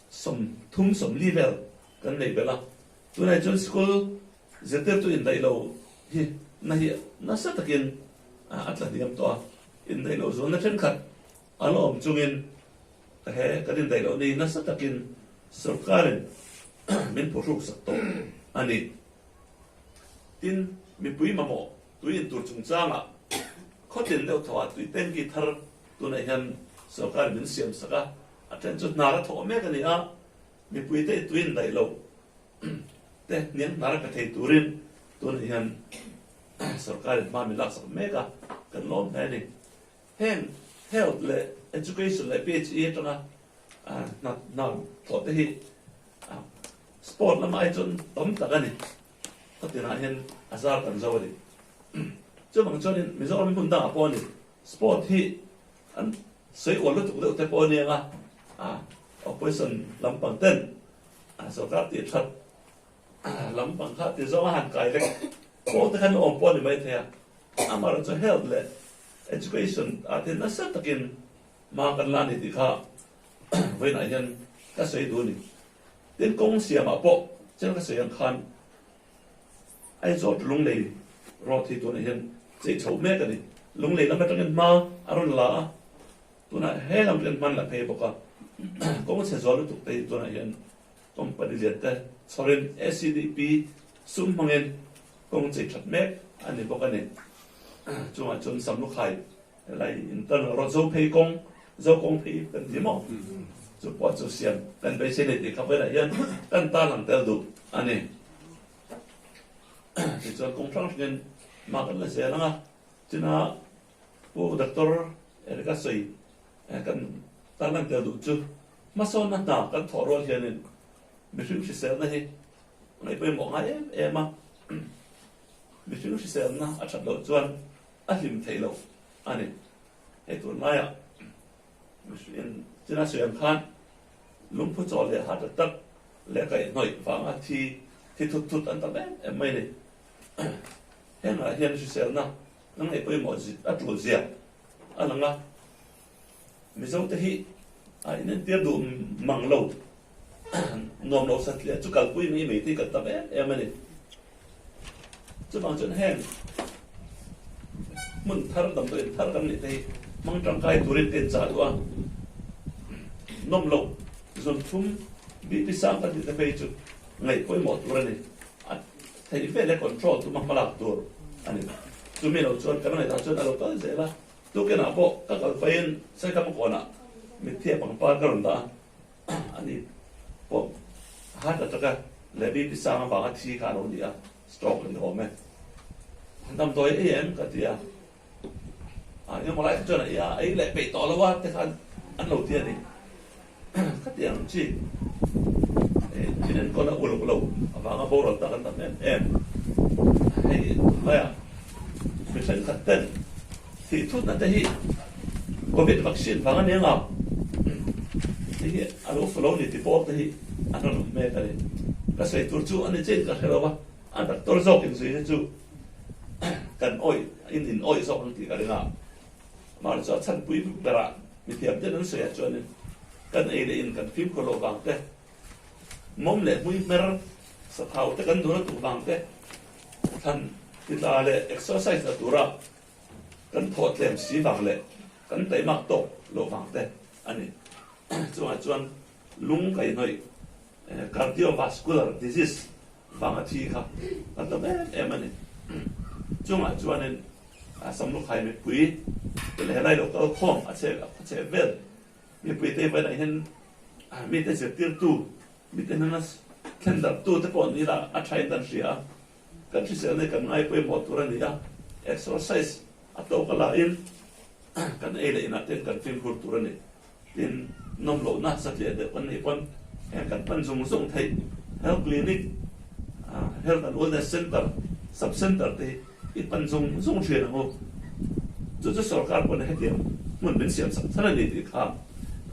30 40 vel kan neih belh a, tunah chuan school zirtirtu indaih lo hi na hi nasa takin a tla hniam tawh a, indaih loh zualna thenkhat a la awm chungin he kan indaih loh ni nasa takin sorkarin min phuhruk sak tawh a ni. Tin, mipui mamawh tui intur chungchangah khawtin deuh thawhah tui tanki thar tunah hian sorkarin min siam sak a, A then chu hnar a thawh mek a ni a, mipuite i tuin daih lo te hniang hnar a pe thei turin tunah hian sorkarin hma min laksak mek a, kan lawm hle a ni. Heng Health leh Education leh PHE atanga hna hna thawh te hi sport lamah hi chuan tam tak a ni. Khatinah hian a zar kan zo a ni. Chuvang chuanin Mizoram hmun dangah pawh a ni, sport hi an Sawi uar lutuk deuh te pawh a nia nga, opposition lampang ten sorkar tih that lampang kha ti zawng a han kai vek pawh te khan awm pawh a ni mai thei a. Amaherawhchu health leh education ah te nasa takin hma kan la a ni tih kha vawiinah hian ka sawi duh a ni. Tin kawng siamah pawh chiang ka sawi ang khan Aizawl to Lunglei road hi tunah hian chei chho mek a ni. Lunglei lam atangin hma a rawn la a, tunah he lam hian hman la phei bawk a. Kawng chhe zual lutuk te hi tunah hian company lian te chhawrin ACDP sum hmangin kawng chei that mek a ni bawk a ni. Chungah chuan Samlukhai Helai internal road zo phei kawng, zo kawng phei kan ti maw? Chu pawh chu siam kan beisei nei tih kha velah hian kan tarlang tel duh a ni. Tichuan kawng hrang hrangin mah kan la zel ang a, china Pu Doctor Erika sawi kan tarlang tel duh chu hmasawnna hna kan thawh rual hianin mihring hriselna hi ngaih pawimawh ngai em em a, mihring hriselna a that loh chuan a hlim theih loh a ni. Hei tunlaiah mihring china sawi ang khan lungphu chaw leh heart attack leh kaihhnawih vanga thi thi thut thut an tam em em mai a ni. Hengah hian hriselna kan ngaih pawimawh a tul zia a lang a, Mizote hi a inentir duh mang lo. Nuam lo satliah chu kalpui mai mai te hi kan tam em em a ni. Chuvang chuan heng hmun thar damdawiin thar kan neih te hi hmang tangkai turin te chah duh a, nawm loh zawn thum BP sang kan tih te phei chu ngaih pawimawh tur a ni. A theih vel e control tuma hmalak tur a ni. Chumi lo chuan kan ngaihtuah chuan a lo kal zel a, tukinah pawh ka kal pahin Saikama kawnah mitthi a pangpar ka rawn dah a. A ni pawh heart attack a leh BP sang avanga thi kha a lo ni a, stroke a ni awm e. Damdawi ei em ka ti a, a engemaw lai kha chuan a ei a, ei leh peih tawh lo a te khan an lo ti a ni. Ka ti ang chi in enkawl a uluk lo avanga boral tak an tam em em. Hei tunlaiah mi thenkhat ten Thih thutna te hi Covid vaccine vang a ni anga hei hi a lo follow ni ti pawl te hi an rawn awm mek a ni. Ka sawi tur chu a ni chiah in ka hre lo va, a doctor zawk in zui hi chu kan awih in in awih zawk ang tih ka ring a. Amaherawhchu chu a chhanpui berah mithiam ten an sawi ah chuanin kan ei leh in kan fimkhur loh vang te, mawm leh hmui hmer sathau te kan dun a tuh vang te, thlan titla leh exercise la tura Kan thawh tlem si vang leh kan taimak tawk loh vang te a ni. Chungah chuan lung kaihhnawih, cardiovascular disease, vanga thi kha kan tam em em a ni. Chungah chuanin Samlukhai mipui te leh helai lo kal khawm a chhe a khawchhe vel mipui te vawiinah hian mite zirtirtu, mite hnena thlen darhtu te pawh ni ila a thain kan hria a. Kan hriselna hi kan ngai pawimawh tur a ni a, exercise a tawk a lahin kan ei leh inah ten kan fimkhur tur a ni. Tin, nawm lohna satliah deuh kan neih pawn heng kan pan zung zung theih health clinic, health and wellness center, sub center te hi i pan zung zung thin ang u. Chu chu sorkar pawn hetiang hmun min siam sak chhan a ni tih kha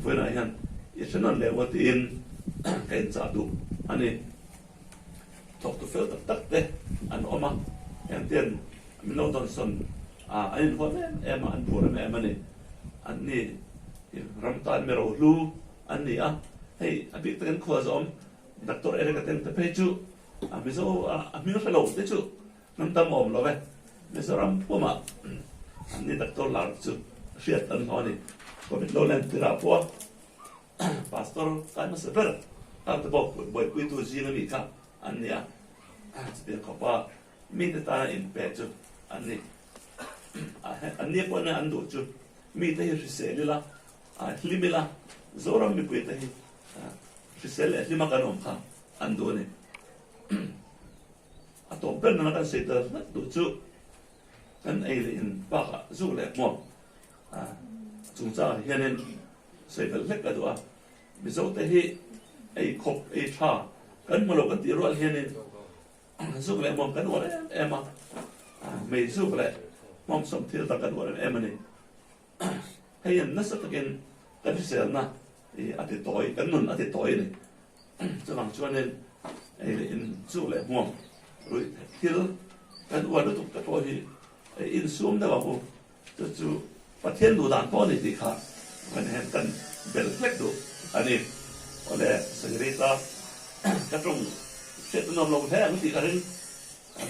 vawiinah hian i hre nawn leh maw tiin ka inchah duh a ni. Thawktu fel tak tak te an awm a, heng ten min lo dawnsawn a, an inhuam em em a, an phur em em a ni. An ni ram tan mi rohlu an ni a, hei a bik takin khua zawm Doctor Eric Ateng te phei chu a Mizo a hming hre lo te chu hnam tam awm lo e. Mizoram pumah an ni Doctor lar chu hriat an hlawh a ni. Covid lo len tirah pawh a. Pastor kai hmasa ber tan te pawh buaipuitu zing ami kha an ni a, chutiang khawpa mite tana inpe chu an ni. An ni pawh nia an duh chu mite hi hrisel ila, hlim ila, Zoram mipuite hi hrisel leh hlima kan awm kha an duh a ni. A tawp ber nana kan sawi tel hlek duh chu kan ei leh in bakah zuk leh hmuam chungchangah hianin Sawi fel hlek ka duh a, Mizo te hi ei khawp, ei tha kan hmu lo kan tih rual hianin zuk leh hmuam kan uar em em a, mei zuk leh hmuam sawm thil tak kan uar em em a ni. Hei hian nasa takin kan hriselna a ti tawi, kan nun a ti tawi a ni. Chuvang chuanin ei leh in zuk leh hmuam ruih thil kan uar lutuk te pawh hi insum deuh ang u. Chu chu Pathian duh dan pawh a ni tih kha kan hen kan belh hlek duh a ni. Awle Sagrita ka tawng hriat a nuam lo hle ang tih ka ring. An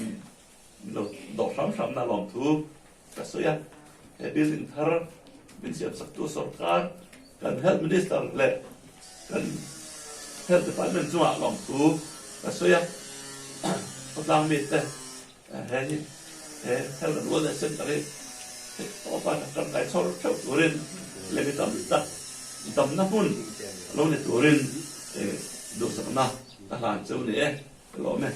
lo dawh hram hram na lawmthu ka sawi a. He building thar min siam saktu sorkar kan Health Minister leh kan Health Department chungah lawmthu ka sawi a. Khawtlang mite He hi he Health and Wellness Centre hi tawpa tangkai chhawr theuh turin leh mi tam tak damna hmun lo ni turin duhsakna ka hlan cheu ni e, ka lawm e.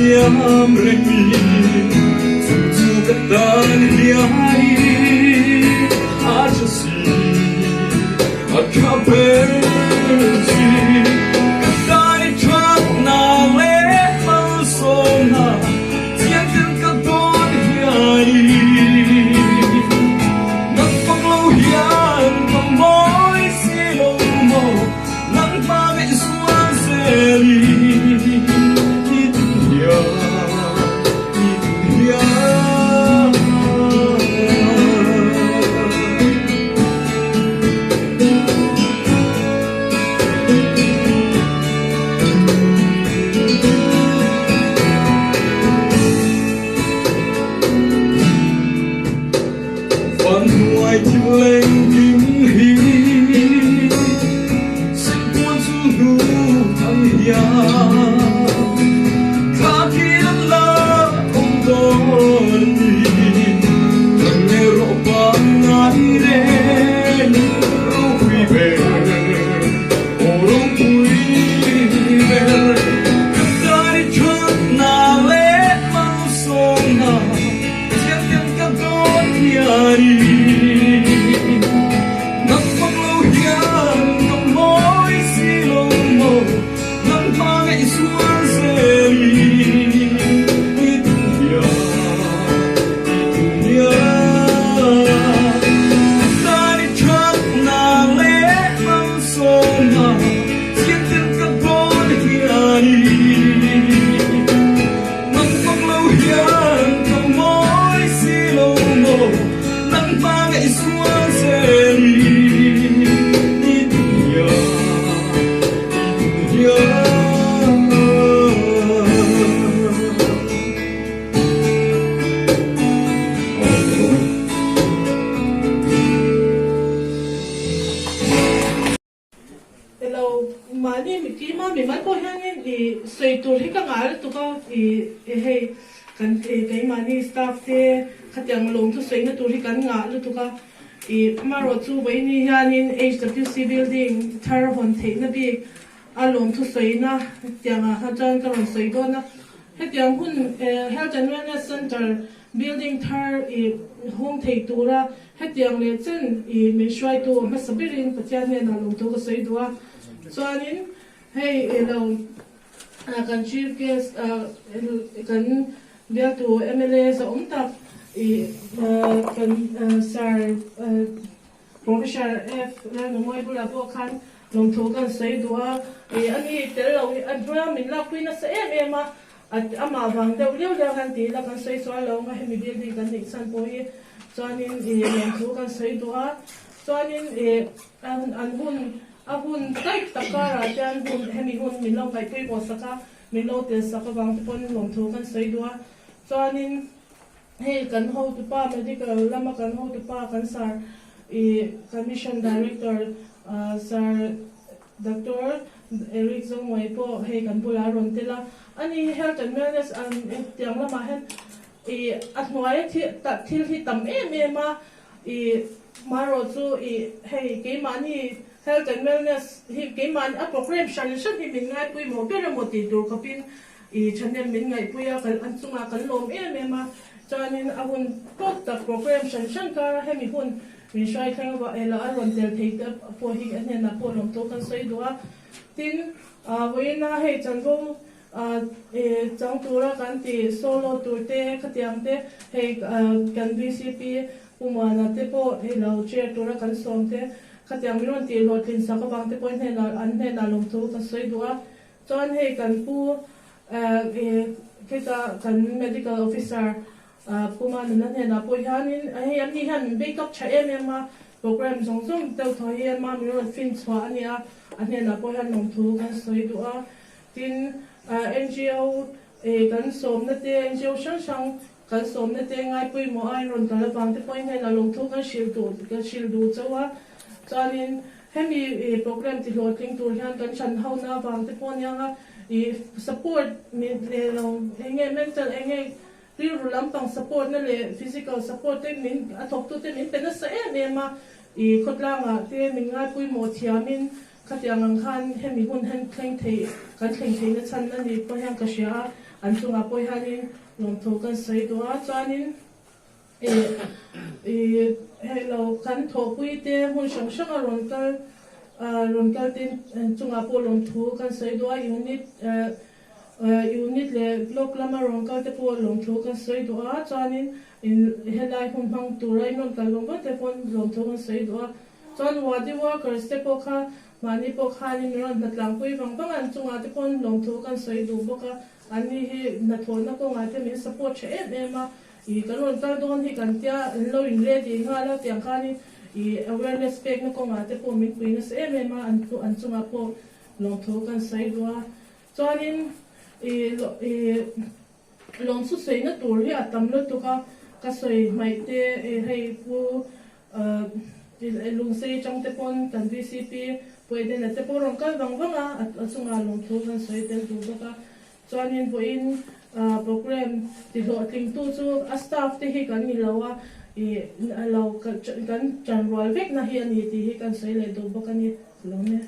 liam reng i chu chu ka tan hian a tha si a tha ber si ka tan i thatna leh malsawmna chiang ten ka dawn hian nang fak lo hian ka mawi si lo maw nang hma ngaih zual zel i i tin hian i tin hian. Van hnuai thil engkim hi Singpuan chu hnu an hian Thla khi an la awm dawn ni Kan erawh pangngai reng ropui ber Aw ropui ber Ka tan i thatna leh malsawmna Thianghlim ka dawn hian i Nang fak lo hian ka mawi si lo maw Nang hmangaih zual zel i I tin hian, i tin hian Ka tan i thatna leh malsawmna Thianghlim ka dawn hian i Nang fak lo hian ka mawi si lo maw Nang hmangaih zual zel i i tin hian i tin hian. Elo, mahni mikima mimal pawh hianin i sawi tur hi ka ngah lutuk a, i hei kan keimahni staff te khatiang lawm chu sawina tur hi kan ngah lutuk a, i amaherawh chu vawiini hianin HWC building thar hawn theihna bik a lawm thu sawina tiangah kha chuan ka rawn sawi dawn a, hetiang hun Health and Wellness Centre Building thar i hawng thei tura hetiang leh chen i min hruaitu hmasa berin Pathian hnenah lawmthu ka sawi duh a. Chuanin hei i lo kan Chief Guest kan bialtu mla zawm tak i kan Sir Professor F Lalnungawi bulah pawh khan lawmthu kan sawi duh a. I ani tel lo hi a hnuaia min lakpui nasa em em a. Amah vang deuh liau liau hian ti ila kan sawi sual lo anga hemi building kan neih chhan pawh hi chuanin i lawmthu kan sawi duh a. Chuanin i an hun a hun taih tak karah hian hun hemi hun min lo ngaihpui pawh sak a, min lo tel sak avang te pawhin lawmthu kan sawi duh a. Chuanin hei kan hotupa medical lama kan hotupa kan sir i kan mission director sir Doctor Eric Zongwei pawh hei kan bulah a rawn tel a, ani hi Health and Wellness an tiang lamah hian ih a hnuaia thil hi tam em em a, ih marawh chu ih hei keimahni Health and Wellness hi keimahni a program hran hran hi min ngaipui mawh ber emaw tih tur khawpin ih thahnem min ngaihpui a, an chungah kan lawm em em a, chuanin a hun tawk tak program hran hran kara hemi hun Min hrai thleng a ela a rawn tel thei te pawh hi a hnenah pawh lawmthu kan sawi duh a. Tin, vawiina hei chanvo chang tura kan tih solo tur te khatiang te hei kan vcp Pu Muana te pawh hei lo chair tura kan sawm te khatiang min rawn tih hlawhtlin sak avang te pawh hnenah an hnenah lawmthu kan sawi duh a. Chuan hei kan pu khita kan medical officer Puma nuna hnenah pawh hianin hei an ni hian min bake up tha em em a, program zawng zawng deuh thaw hi ama min rawn fin chhuah a nia, a hnenah pawh hian lawmthu kan sawi duh a. Tin, NGO kan sawmna te, NGO hrang hrang kan sawmna te ngai pawimawh a inrawn kal avang te pawhin hnenah lawmthu kan hrilh duh kan hrilh duh chauh a. Chuanin hemi program ti hlawhtling tur hian kan hran hona avang te pawh aniang a, ih support leh lo eng nge mental eng nge Rilru lampang support na leh physical support te min a thawktu te min pe nasa em em a, i khawtlangah te min ngaipawimawh thiamin khatiang ang khan hemi hun hen thleng thei kan thleng theihna chhan a ni pawh hian ka hria a, An chungah pawh hianin lawmthu kan sawi duh a, chuanin ih hei lo kan thawhpui te hmun hrang hranga rawn kal rawn kal te chungah pawh lawmthu kan sawi duh a, unit unit leh block lama rawn kal te pawh lawmthu kan sawi duh a, chuanin helai hun hmang tura in rawn kal vang vang te pawh lawmthu kan sawi duh a, chuan wadi workers te pawh kha Mahni pawh khanin min rawn hnatlangpui vang vang a, an chungah te pawn lawmthu kan sawi duh bawk a, anni hi hnathawhna kawngah te min support tha em em a, ih kan rawn kal dawn hi kan tia an lo in ready nghal a, tiang khanin ih awareness pekna kawngah te pawh min pui nasa em em a, an an chungah pawh lawmthu kan sawi duh a, chuanin ih ih lawmthu sawina tur hi a tam lutuk a, ka sawi hmaih te hei pu Lungsei atang te pawn kan vcp Puaidena te pawh rawn kal vang vang a, a chungah lawmthu kan sawi tel duh bawk a. Chuanin vawiin program ti hlawhtlingtu chu a staff te hi kan ni lo a, ih lo kan chanrual vekna hi a ni tih hi kan sawi leh duh bawk a ni. Lawm e.